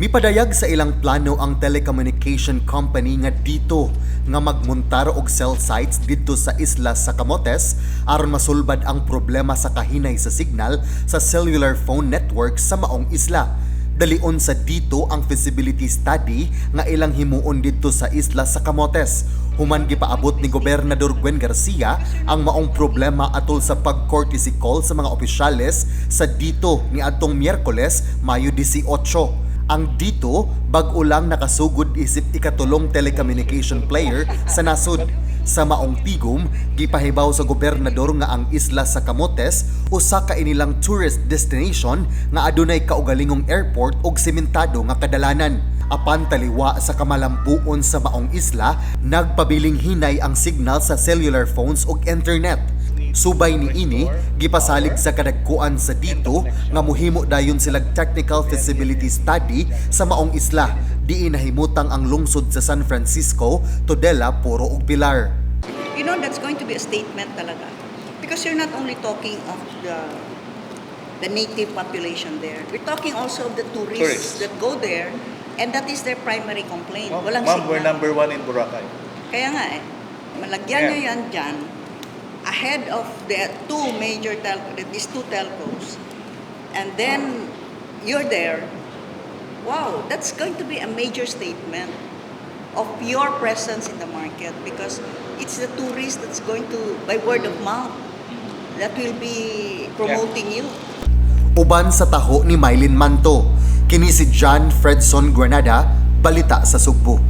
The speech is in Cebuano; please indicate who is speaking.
Speaker 1: Mipadayag sa ilang plano ang telecommunication company nga Dito nga magmuntar og cell sites didto sa isla sa Camotes aron masulbad ang problema sa kahinay sa signal sa cellular phone network sa maong isla. Dalion sa Dito ang feasibility study nga ilang himuon didto sa isla sa Camotes. Human gipaabot ni Gobernador Gwen Garcia ang maong problema atol sa pag-courtesy call sa mga opisyales sa Dito niadtong Miyerkules, Mayo 18. Ang Dito, bag-o lang nakasugod isip ikatulong telecommunication player sa nasod. Sa maong tigom, gipahibaw sa gobernador nga ang isla sa Camotes usa ka inilang tourist destination nga adunay kaugalingong airport ug sementado nga kadalanan. Apan taliwa sa kamalambuon sa maong isla, nagpabiling hinay ang signal sa cellular phones ug internet. Subay niini, gipasalig sa kadagkuan sa Dito nga muhimo dayon silag technical feasibility study sa maong isla diin nahimutang ang lungsod sa San Francisco, Tudela, Puro ug Pilar.
Speaker 2: That's going to be a statement talaga. Because you're not only talking of the native population there. We're talking also of the tourists,
Speaker 3: Tourists.
Speaker 2: That go there and that is their primary complaint.
Speaker 3: Oh,
Speaker 2: Walang
Speaker 3: ma'am, we're
Speaker 2: signal.
Speaker 3: Number one in Boracay.
Speaker 2: Kaya nga eh, malagyan nyo yan dyan ahead of the two major telco, these two telcos, and then you're there. Wow, that's going to be a major statement of your presence in the market because it's the tourist that's going to, by word of mouth, that will be promoting you.
Speaker 1: Uban sa taho ni Mylene Manto, kini si John Fredson Granada, Balita sa Sugbo.